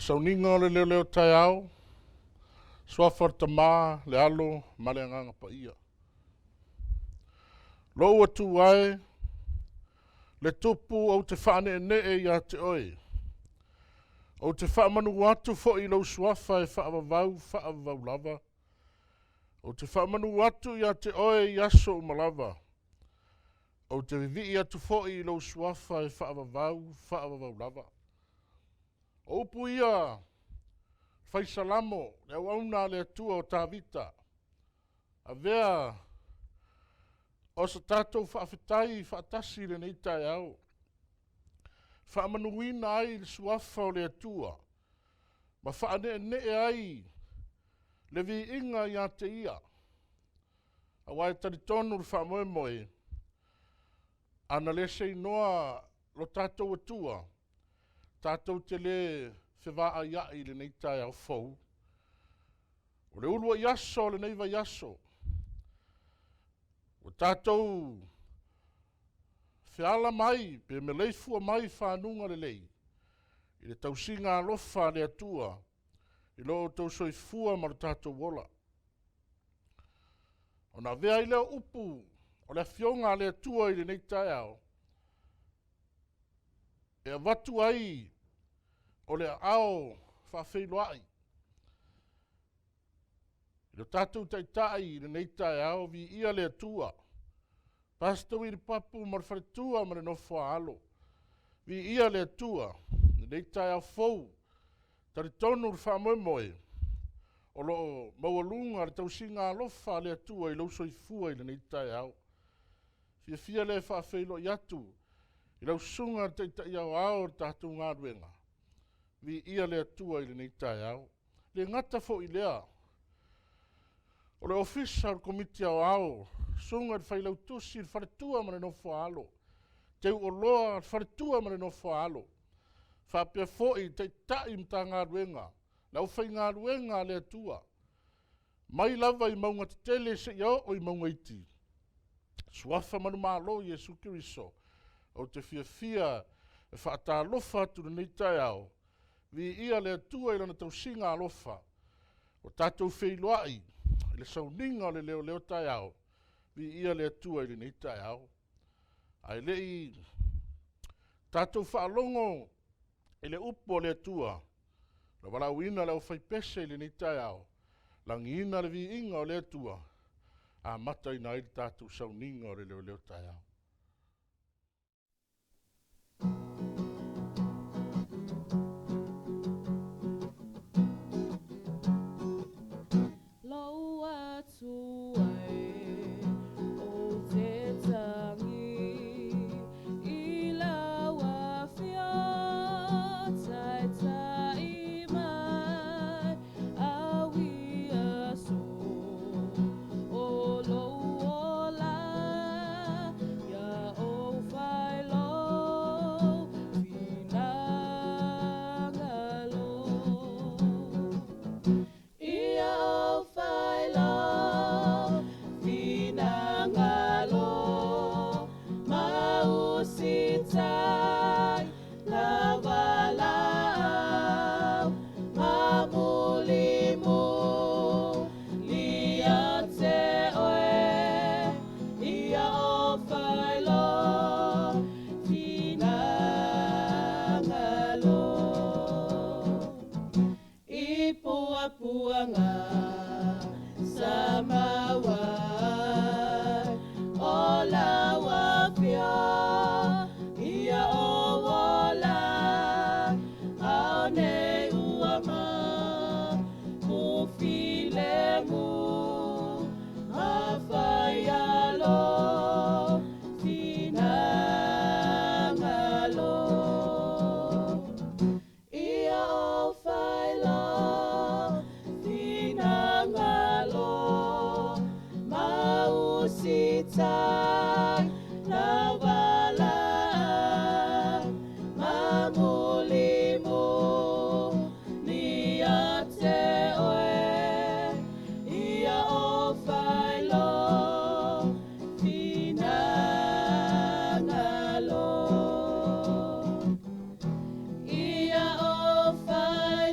Sauniga o le leoleo taeao, suafa o le Tama, le Alo ma le Agaga Paia. Lou Atua e, le Tupu ou te faaneenee ia te Oe, ou te faamanu atu foi i lou Suafa e faavavau, faavavau lava. Ou te faamanu atu ia te Oe i aso uma lava. Ou te vivii atu foi i lou Suafa e faavavau, faavavau lava. O upu ia fai Salamo, le auauna a le Atua o Tavita, avea o se tatou faafetai faatasi i lenei taeao, faamanuina ai le Suafa o le Atua ma faaneenee ai le viiga ia te Ia, aua e talitonu le faamoemoe, ana le seinoa lo tatou Atua, tatou te le fevaaiai i lenei taeao fou. O le uluai aso o lenei vaiaso, ua tatou feala mai pe maleifua mai i faguga lelei i le tausiga alofa a le Atua i lo outou soifua ma lo tatou ola. Ona avea ai lea o upu o le Afioga a le Atua i lenei taeao, e avatu ai o le aao faafeiloai i lo tatou Taitai i lenei taeao. Viia le Atua, Pastor Uili Papu ma le faletua ma le nofo a alo. Viia le Atua i lenei taeao fou. E talitonu le faamoemoe, o lo o maualuga le tausiga alofa a le Atua i lou soifua i lenei taeao. E fiafia lea e faafeiloai atu i lau Susuga i le Taitai Aoao o le tatou galuega, viia le Atua i lenei taeao. E le gata foi i lea, o le Ofisa o le Komiti Aoao, Susuga i le Failautusi, le faletua ma le nofo a alo, teuoloa le faletua ma le nofo a alo, faapea foi Taitai o Matagaluega, le aufaigaluega a le Atua, mai lava i mauga tetele seia oo i mauga iti, Suafa manumalo o Iesu Keriso. Ou te fiafia e faatalofa atu i lenei taeao, viia le Atua i Lana tausiga alofa, ua tatou feiloai i le sauniga o le leoleo taeao. Viia le Atua i lenei taeao. Ae le i tatou faalogo i le upu a le Atua, na valaauina le aufaipese i lenei taeao, lagiina le viiga o le Atua, e amataina ai le tatou sauniga o le leoleo taeao. Lou Atua e, ou te tagi i lau afio, taitai mai au i aso o lou ola, ia ou fai lou finagalo. Ia ou fai lou finagalo, ma usitai lau valaau, ma mulimuli ia te oe, ia ou fai lou finagalo. I puapuaga sa maua ai o lau afio, ia ou ola, a o nei ua mapu filemu, afai lou finagalo. Ia ou fai lou finagalo, ma usitai lau valaau, ma mulimuli ia te oe, ia ou fai lou finagalo. Ia ou fai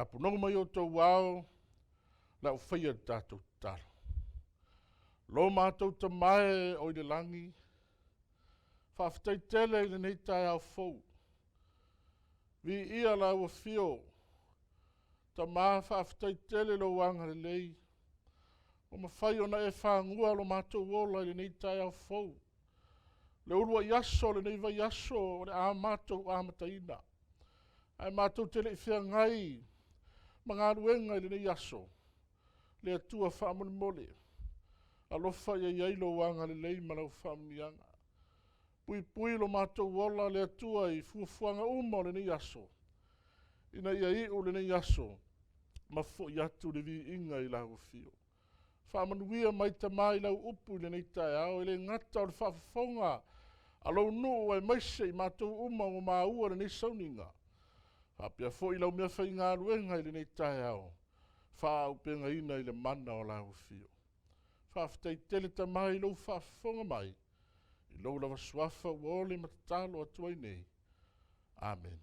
Apunogu mai outou ao, le au faia le tatou tatalo. Lo matou tamae o i le lagi, faafetai tele i lenei taeao fou. Viia lau afio, Tama faafetai tele i lou agalelei, ua mafai ona e fagua lo matou ola i lenei taeao fou. Le uluai aso o lenei vaiaso o le a matou amataina, ae matou te le i feagai ma galuega i lenei aso. Le Atua faamolemole, alofa ia i ai lou agalelei ma lau faamanuiaga. Puipui lo matou ola le Atua i fuafuaga uma o lenei aso, ina ia iu lenei aso ma foi atu le viiga i lau afio. Faamanuia mai Tama i lau upu i lenei taeao, e le gata o le faafofoga a lou nuu aemaise i matou uma ua maua lenei sauniga, faapea foi lau meafaigaluega i lenei taeao, faaauupegaina i le mana o lau afio. Faafetai tele Tama i lou faafofoga mai, i lou lava suafa ua ole ma tatalo atu ai nei. Amene.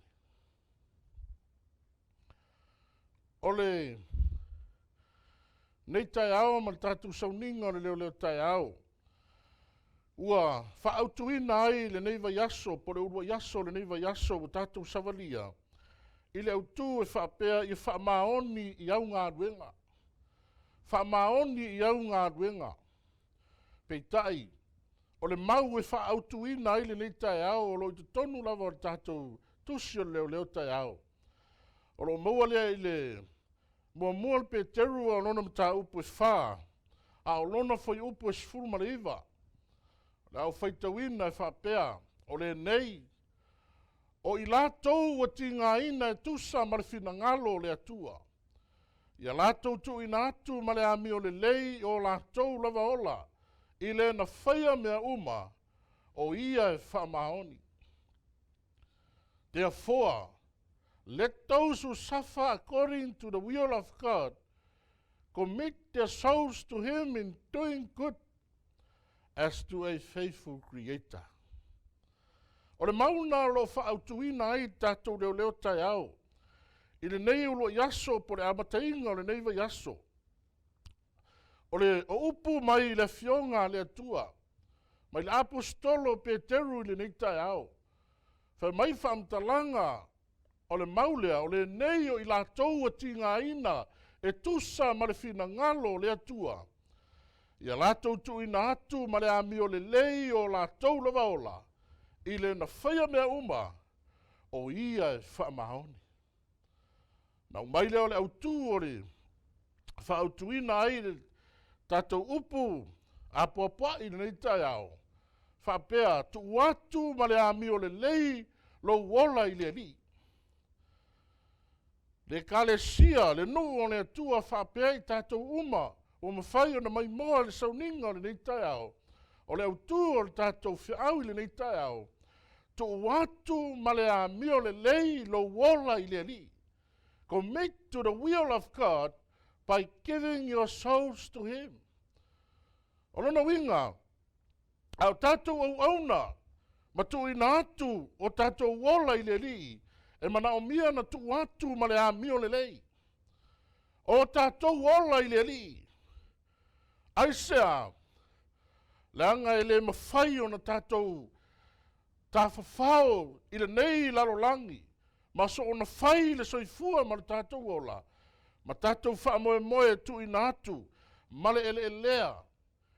O lenei taeao ma le tatou sauniga o le leoleo taeao, ua faaautuina ai lenei vaiaso po o le uluai aso o lenei vaiaso ua tatou savalia i le autu e faapea ia faamaoni i au galuega. Faamaoni i au galuega. Peitai, o le mau e faaautuina ai lenei taeao o lo o i totonu lava o le tatou tusi o le leoleo taeao. O lo o maua lea i le muamua o le Peteru o lona mataupu e 4, a o lona fuaiupu e 19. O le a ou faitauina e faapea, o lenei, o i latou ua tigaina e tusa ma le finagalo o le Atua, ia latou tuuina atu ma le amio lelei i o latou lava ola, i le na faia mea uma, o ia e faamaoni. Therefore, let those who suffer according to the will of God commit their souls to him in doing good as to a faithful creator. O le mauna o lo o faaautuina ai tatou leoleo taeao i lenei uluai aso po o le amataina o lenei vaiaso. O le o upu mai le afioga a le Atua, mai le aposetolo o Peteru i lenei taeao, fai mai faamatalaga o le mau lea, o lenei o i latou ua tigaina e tusa ma le finagalo o le Atua, ia latou tuuina atu ma le amio lelei o latou lava ola, i le na faia mea uma, o ia e faamaoni. Na aumai lea o le autu o le faaautuina ai le tatou upu apoapoai i lenei taeao, faapea, tuu atu ma le amio lelei lou ola i le Alii. Le ekalesia, le nuu o le Atua faapea i tatou uma ua mafai ona maimoa le sauniga o lenei taeao, o le autu o le tatou feau i lenei taeao, tuu atu ma le amio lelei lou ola i le Alii. Commit to the will of God by giving your souls to Him. O lona uiga, a o tatou auauna ma tuuina atu o tatou ola i le Alii, e manaomia na tuu atu ma le amio lelei. O tatou ola i le Alii. Aisea? Leaga e le mafai ona tatou tafafao i lenei lalolagi ma soona fai le soifua ma le tatou ola, ma tatou faamoemoe e tuuina atu ma le eleelea,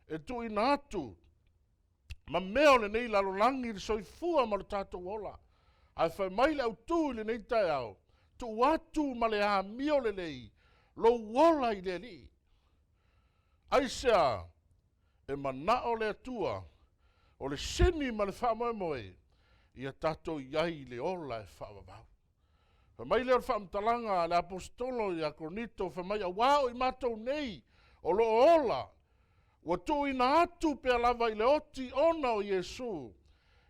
e tuuina atu ma mea o lenei lalolagi le soifua ma le tatou ola. Ae fai mai le autu i lenei taeao, tuu atu ma le amio lelei lou ola i le Alii. Aisea? E manao le Atua o le sini ma le faamoemoe ia tatou i ai i le ola e faavavau. Fai mai lea o le faamatalaga a le aposetolo ia Korinito, fai mai, auā o i matou nei o lo o ola, ua tuuina atu pea lava i le oti ona o Iesu,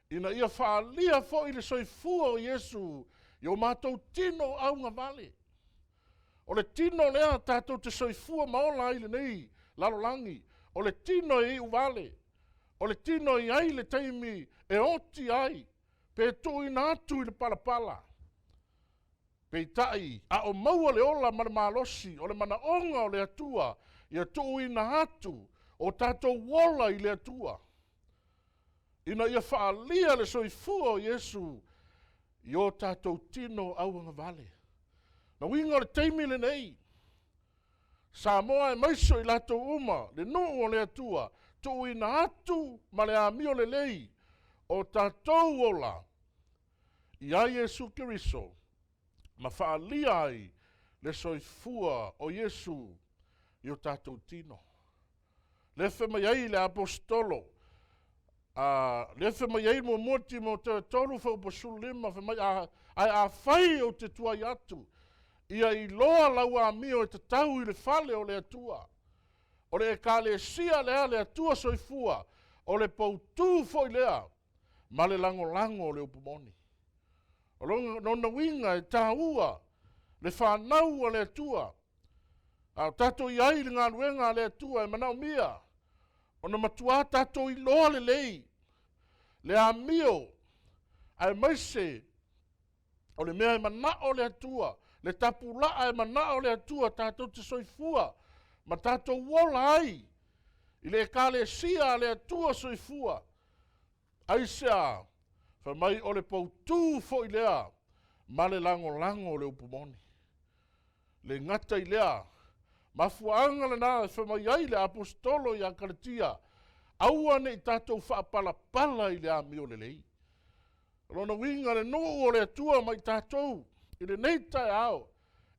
ina ia faaalia foi le soifua o Iesu i o matou tino augavale. O le tino lea tatou te soifua ma ola ai i lenei lalolagi, o le tino e iuvale, o le tino e i ai le taimi e oti ai, pe tuuina atu i le palapala. Peitai, a o maua le ola ma le malosi o le manaoga o le Atua ia tuuina atu o tatou ola i le Atua, ina ia faaalia le soifua o Iesu i o tatou tino auagavale. Na uiga o le taimi lenei, Samoa aemaise o i latou uma, le nuu o le Atua, tuuina atu ma le amio lelei o tatou ola ia Iesu Keriso ma faaalia ai le soifua o Iesu i o tatou tino. Lea fai mai ai le Aposetolo, lea fai mai ai 1 Timoteo 3 fuaiupu 15, fai mai, ae afai ou te tuai atu, ia iloa lau amio e tatau i le fale o le Atua. O le ekalesia lea a le Atua Soifua, o le poutu foi lea ma le lagolago o le upu moni. O lona uiga e taua le fanau a le Atua, a o tatou i ai i le galuega a le Atua e manaomia ona matua tatou iloa lelei le amio aemaise o le mea e manao le Atua, le tapulaa e manao le Atua tatou te soifua ma tatou ola ai i le ekalesia a le Atua Soifua. Aisea? Fai mai o le poutu foi lea ma le lagolago o le upu moni. Le gata i lea, mafuaaga lena e fai mai ai le Aposetolo ia Kalatia, aua ne i tatou faapalapala i le amio lelei. O lona uiga, le nuu o le Atua ma i tatou i lenei taeao,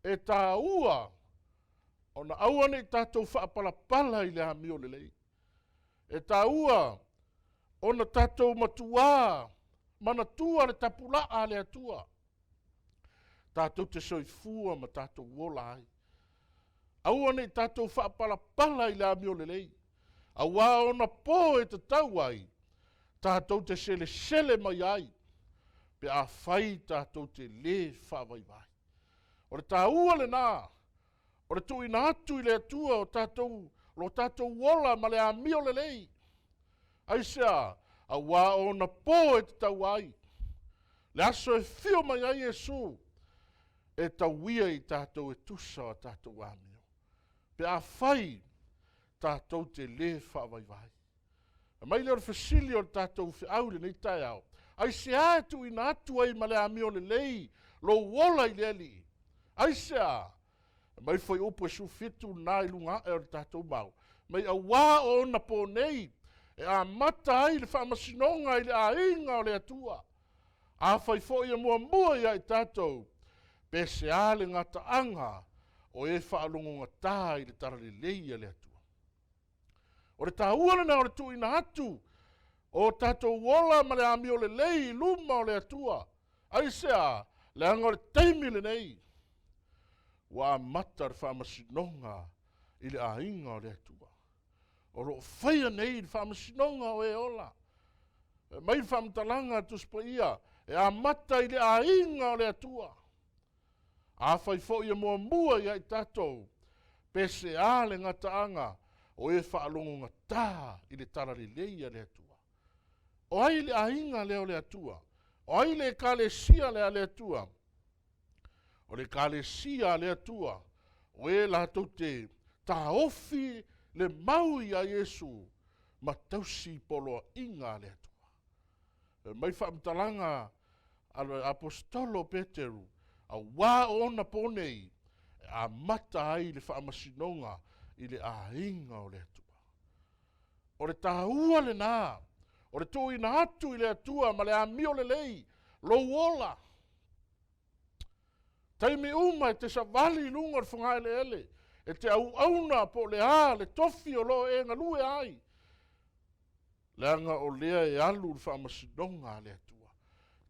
e taua ona aua ne i tatou faapalapala i le amio lelei. E taua ona tatou matuā manatua le tapulaa a le Atua, tatou te soifua ma tatou ola ai. Aua ne i tatou faapalapala i le amio lelei, auā ona po e tatau ai, tatou te selesele mai ai, pe afai tatou te lē faavaivai. O le taua lena o le tuuina atu i le Atua o tatou, lo tatou ola ma le amio lelei. Aisea? Auā ona po e tatau ai, le aso e fio mai ai Iesu, e tauia i tatou e tusa o tatou amio, pe afai tatou te lē faavaivai. Aumai lea o le fesili o le tatou feau i lenei taeao, aisea e tuuina atu ai ma le amio lelei lou ola i le Alii? Aisea? Aumai fuaiupu e 17 lena i luga ae o le tatou mau. Mai auā o ona po nei e amata ai le faamasinoga i le aiga o le Atua. Afai foi e muamua ia i tatou, pe sea le gataaga o e faalogogata i le talalelei a le Atua. O le taua lena o le tuuina atu o tatou ola ma le amio lelei i luma o le Atua. Aisea? Leaga o le taimi lenei ua amata le faamasinoga i le aiga o le Atua. O lo o faia nei le faamasinoga o e ola. E mai le faamatalaga a Tusi Paia, e amata i le aiga o le Atua. Afai foi e muamua ia i tatou, pe sea le gataaga o e faalogogata i le talalelei a le Atua. O ai le aiga lea o le Atua? O ai le ekalesia lea a le Atua? O le ekalesia a le Atua, o e latou te taofi le mau ia Iesu ma tausi poloaiga a le Atua. Fai mai faamatalaga a le Aposetolo o Peteru, auā o ona po nei, e amata ai le faamasinoga i le aiga o le Atua. O le taua lena, o le tuuina atu i le Atua ma le amio lelei, lou ola. Taimi uma e te savali i luga o le fogaeleele, e te auauna po o le a le tofi o lo o e galue ai, leaga o lea e alu le faamasinoga a le Atua.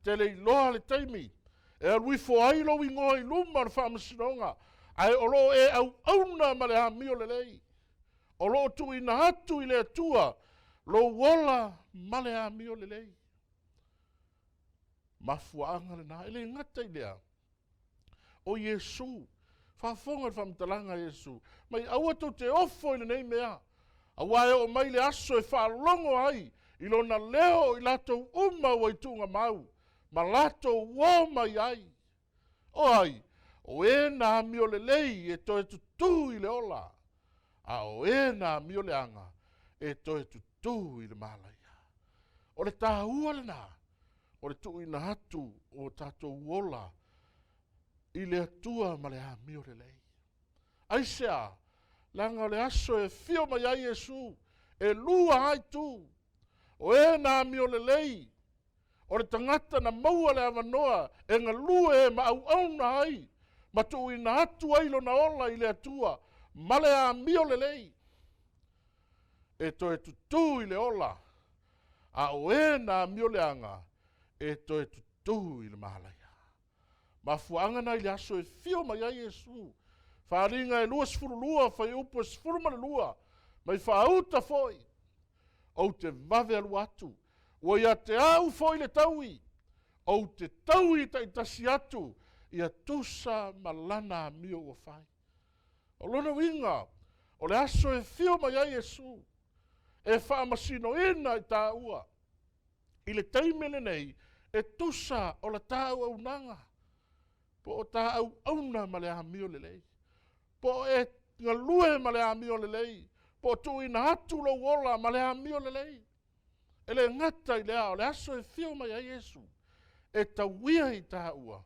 Te le iloa le taimi e alu ifo ai lou igoa i luma o le faamasinoga, ae o lo o e auauna ma le amio lelei. O lo o tuuina atu i le Atua lou ola ma le amio lelei. Mafuaaga lena, e le gata i lea, o Iesu, faafofoga i le faamatalaga a Iesu, mai aua tou te ofo i lenei mea, auā e oo mai le aso e faalogo ai i lona leo o i latou uma ua i tuugamau, ma latou o mai ai. O ai? O e na amio lelei e toe tutū i le ola, a o e na amio leaga e toe tutū i le malaia. O le tāua lena, o le tuuina atu o tatou ola i le Atua ma le amio lelei. Aisea? Leaga o le aso e afio mai ai Iesu, e lua lava itu. O e na amio lelei, o le tagata na maua le avanoa e galue ma auauna ai, ma tuuina atu ai lona ola i le Atua ma le amio lelei, e toe tutū i le ola, a o e na amio leaga, e toe tutū i le malaia. Mafuaaga na i le aso e fio mai ai Iesu. Faaaliga e 22, fuaiupu e 12, mai faauta foi, ou te vave alu atu, ua ia te au foi le taui, ou te taui taitasi atu, ia tusa ma lana amio ua fai. O lona uiga, o le aso e fio mai ai Iesu, e faamasinoina i taua, i le taimi lenei, e tusa o la ta auaunaga, po o ta auauna ma le amio lelei, po o e galue ma le amio lelei, po o tuuina atu lou ola ma le amio lelei. E le gata i lea, o le aso e fio mai ai Iesu, e tauia i taua,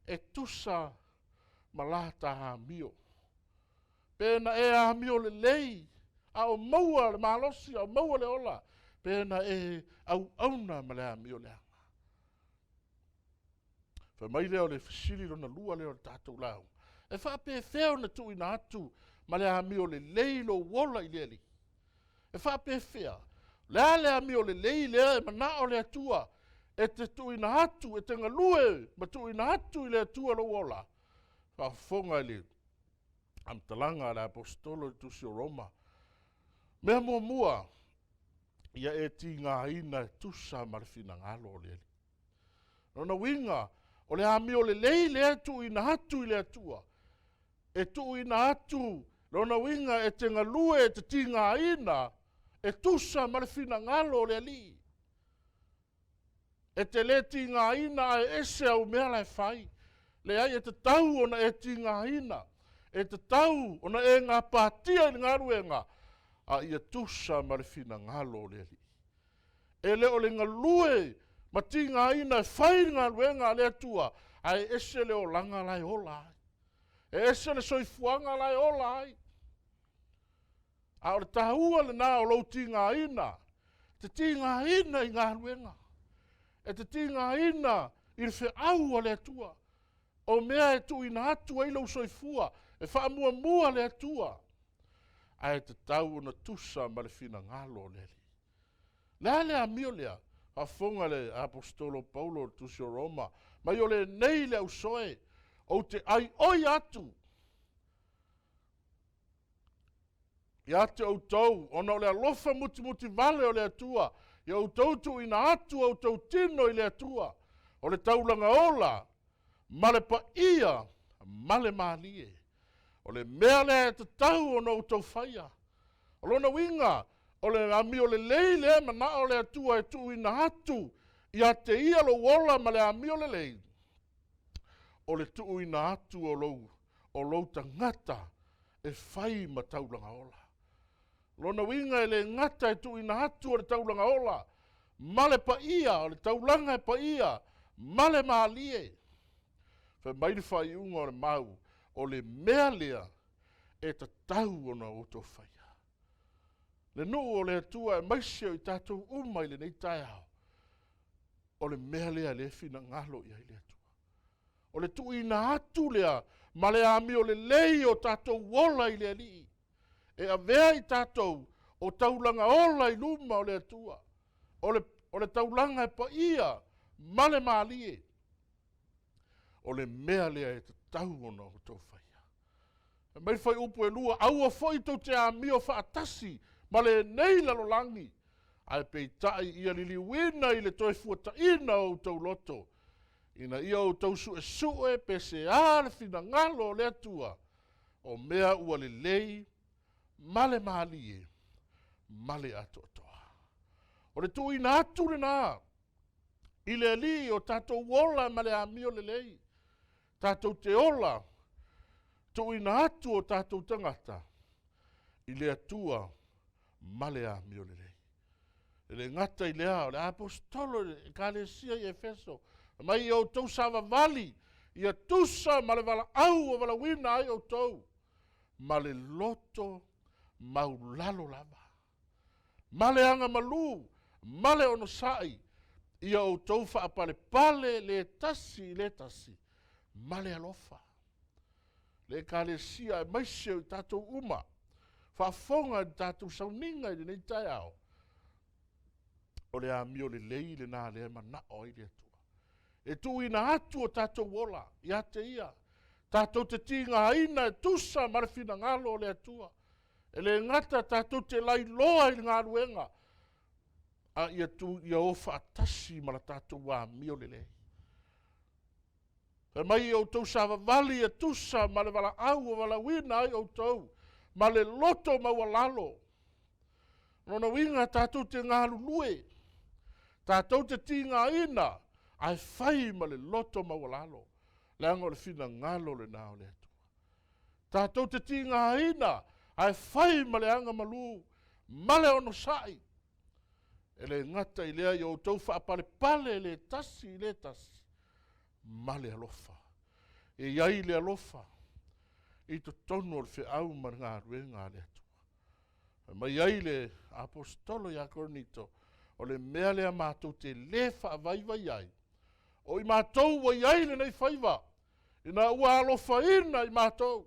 e tusa ma la ta amio. Pe na e amio lelei, a o maua le malosi, a o maua le ola, pe na e auauna ma le amio leaga. Fai mai lea o le fesili lona lua lea o le tatou lauga, e faapefea ona tuuina atu ma le amio lelei lou ola i le Alii? E faapefea? O le a le amio lelei lea e manao le Atua e te tuuina atu, e te galue ma tuuina atu i le Atua lou ola? Faafofoga i le amotalaga a le Aposetolo i le Tusi o Roma. Mea muamua, ia e tigaina e tusa ma le finagalo o le Alii. Lona uiga, o le amio lelei lea e tuuina atu i le Atua, e tuuina atu, lona uiga e te galue, e te tigaina, e tusa ma le finagalo o le Alii. E te le tigaina ae ese au mea la e fai. Leai, e tatau ona e tigaina, e tatau ona e gapatia i le galuega, a ia tusa ma le finagalo o le Alii. E le o le galue ma tigaina e fai le galuega a le Atua, ae ese le olaga la e ola ai. E ese le soifuaga la e ola ai. A o le taua lena o lou tigaina, te tigaina i galuega, e te tigaina i le feau a le Atua, o mea e tuuina atu ai lou soifua, e faamuamua le Atua, ae tatau ona tusa ma le finagalo o le Alii. Le a le amio lea? Faafofoga le Aposetolo Paulo i le Tusi o Roma, mai o lenei le ausoe, ou te aioi atu ia te outou, ona o le alofa mutimutivale o le Atua, ia outou tuuina atu outou tino i le Atua, o le taulaga ola ma le paia ma le malie. O le mea lea e tatau ona outou faia. O lona uiga, o le amio lelei lea e manao le Atua e tuuina atu ia te ia lou ola ma le amio lelei, o le tuuina atu o lou, o lou tagata e fai ma taulaga ola. Lona uiga e le gata e tuuina atu o le taulaga ola ma le paia, o le taulaga e paia ma le malie. Fai mai le faaiuga o le mau, o le mea lea e tatau ona outou faia. Le nuu o le Atua aemaise o i tatou uma i lenei taeao, o le mea lea lea e finagalo i ai le Atua. O le tuuina atu lea ma le amio lelei o tatou ola i le Alii, e avea i tatou o taulaga ola i luma o le Atua, o le taulaga e paia ma le malie. O le mea lea e tatau ona outou faia. Fai mai le fuaiupu e 2, aua foi tou te amio faatasi ma lenei lalolagi, ae peitai ia liliuina i le toe fuataina o outou loto, ina ia outou suesue pe sea le finagalo o le Atua, o mea ua lelei ma le malie ma le atoatoa. O le tuuina atu lena i le Alii o tatou ola ma le amio lelei, tatou te ola Tuuina atu o tatou tagata i le Atua ma le amio lelei. E le gata i lea, o le aposetolo i le Ekalesia i Efeso, fai mai ia outou savavali, ia tusa ma le valaau ua valaauina ai outou, ma le loto maulalo lava, ma le agamalu, ma le onosai, ia outou faapalepale le tasi i le tasi, ma le alofa. Le Ekalesia aemaise o i tatou uma, faafofoga i le tatou sauniga i lenei taeao, o le amio lelei lena lea e manao ai le Atua. E tuuina atu o tatou ola ia te Ia, tatou te tigaina e tusa ma le finagalo o le Atua. E le gata tatou te lailoa i le galuega, a ia tu ia o faatasi ma le tatou amio lelei. Fai mai ia outou savavali e tusa ma le valaau ua valaauina ai outou, ma le loto maualalo. O lona uiga tatou te galulue, tatou te tigaina, ae fai ma le loto maualalo, leaga o le finagalo lena o le Atua. Tatou te tigaina, ae fai ma le agamalu ma le onosai. E le gata i lea, ia outou faapalepale le tasi i le tasi ma le alofa. E i ai le alofa i totonu o le feau ma le galuega a le Atua. Fai mai ai le aposetolo ia Korinito, o le mea lea matou te le faavaivai ai, o i matou ua i ai lenei faiva, ina ua alofaina i matou,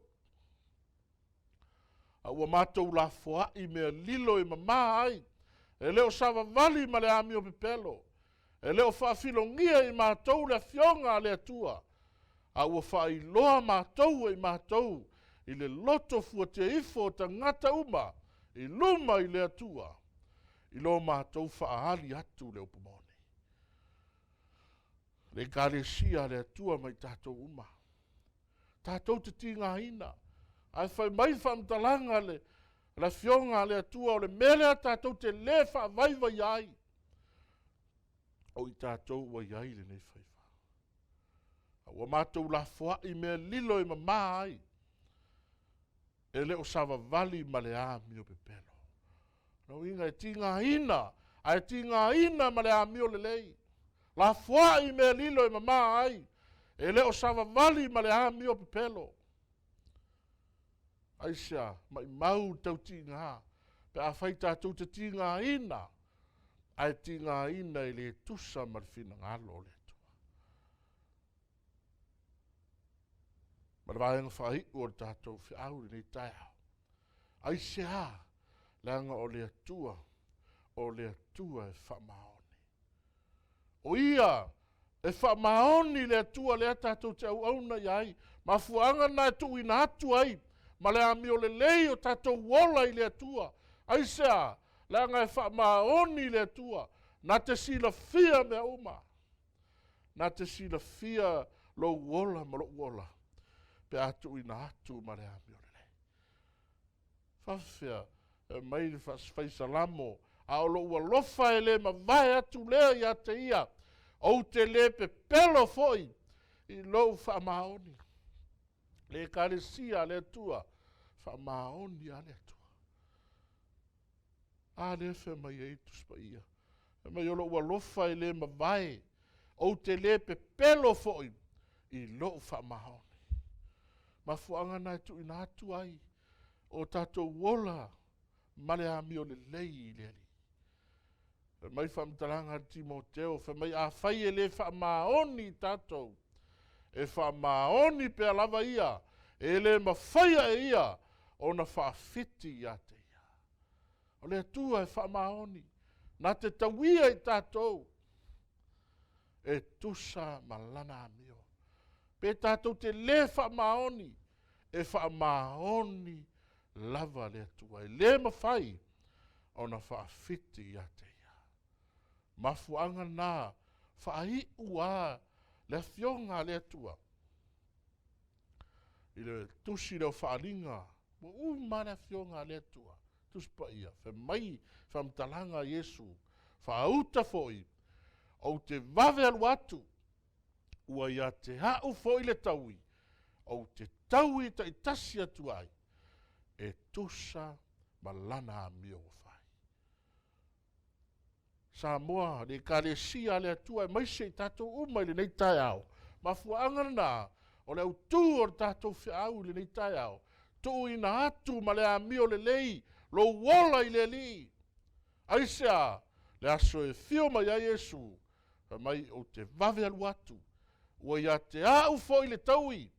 a ua matou lafoai mea lilo e mama ai, e le o savavali ma le amio pepelo, e le o faafilogia i matou le Afioga a le Atua, a ua faailoa matou e i matou i le loto fuatia ifo o tagata uma i luma i le Atua, i lo matou faaali atu le upu moni. Le Ekalesia a le Atua ma i tatou uma, tatou te tigaina, ae fai mai le faamatalaga a le Afioga a le Atua, o le mea lea tatou te le faavaivai ai, o i tatou ua i ai lenei faiva. A ua matou lafoai mea lilo e mama ai, e le o savavali ma le amio pepelo. O lona uiga e tigaina, ae tigaina ma le amio lelei. Lafoai mea lilo e mama ai, e le o savavali ma le amio pepelo. Aisea? Maimau le tautiga pe afai tatou te tigaina, ae tigaina e le tusa ma le finagalo o le Atua. Ma le vaega faaiu o le tatou feau i lenei taeao. Aisea? Leaga o le Atua, o le Atua e faamaoni. O Ia e faamaoni le Atua lea tatou te auauna i ai. Mafuaaga na e tuuina atu ai ma le amio lelei o tatou ola i le Atua. Aisea? Leaga e faamaoni le Atua, na te silafia mea uma. Na te silafia lou ola ma lou ola pe a tuuina atu ma le amio lelei. Faafefea, fai mai le fai Salamo, a o lou alofa e le mavae atu lea ia te ia, ou te le pepelo foi i lou faamaoni. Le Ekalesia a le Atua, faamaoni a le Atua. A lea fai mai ai Tusi Paia, fai mai o lou alofa e le mavae, ou te le pepelo foi i lou faamaoni. Mafuaaga na e tuuina atu ai o tatou ola ma le amio lelei i le Alii. Fai mai faamatalaga a Timoteo, fai mai afai e le faamaoni tatou, e faamaoni pea lava ia, e le mafaia e ia ona faafiti ia te ia. O le Atua e faamaoni, na te tauia i tatou, e tusa ma lana amio. Pe tatou te le faamaoni, e faamaoni lava le Atua. E le mafai ona faafiti ia te ia. Mafuaaga na faaiu a le Afioga a le Atua i le tusi lea o Faaaliga, ua uma le Afioga a le Atua, Tusi Paia, fai mai faamatalaga a Iesu, faauta foi, ou te vave alu atu, ua ia te au foi le taui, ou te taui taitasi atu ai, e tusa ma lana amio ua fai. Samoa, le Ekalesia a le Atua aemaise i tatou uma i lenei taeao. Mafuaaga lena o le autu o le tatou feau i lenei taeao, tuuina atu ma le amio lelei lou ola i le Alii. Aisea? Le aso e afio mai ai Iesu, fai mai ou te vave alu atu, ua ia te au foi le taui,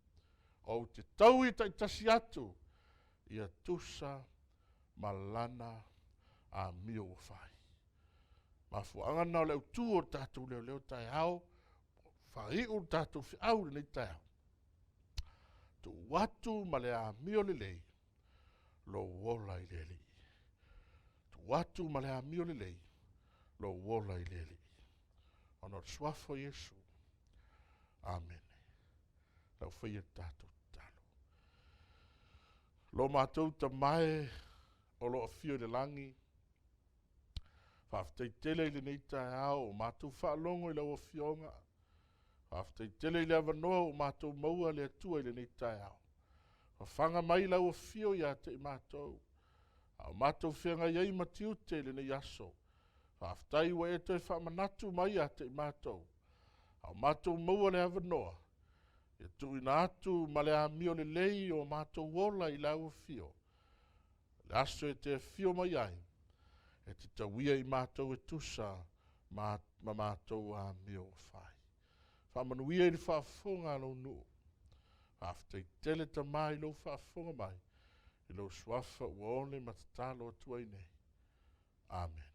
ou te taui taitasi atu, ia tusa ma lana amio ua fai. Mafuaaga lena o le autu o le tatou leoleo taeao, faaiu le tatou feau i lenei taeao. Tuu atu ma le amio lelei lou ola i le Alii. Tuu atu ma le amio lelei lou ola i le Alii. Ona o le Suafa o Iesu. Amene. Lau faia le tatou tatalo. Lo matou Tama e o lo o afio i le lagi, faafetai tele i lenei taeao ua matou faalogo i lau Afioga. Faafetai tele i le avanoa ua matou maua le Atua i lenei taeao. Fafaga mai lau afio ia te i matou, a o matou feagai ai ma tiute i lenei aso. Faafetai ua e toe faamanatu mai ia te i matou, a o matou maua le avanoa, e tuuina atu ma le amio lelei o matou ola i lau afio. O le aso e te afio mai ai, e te tauia i matou e tusa ma matou amio ua fai. Faamanuia i le faafofoga a lou nuu. Faafetai tele Tama i lou faafofoga mai, i lou Suafa ua one ma tatalo atu ai nei. Amene.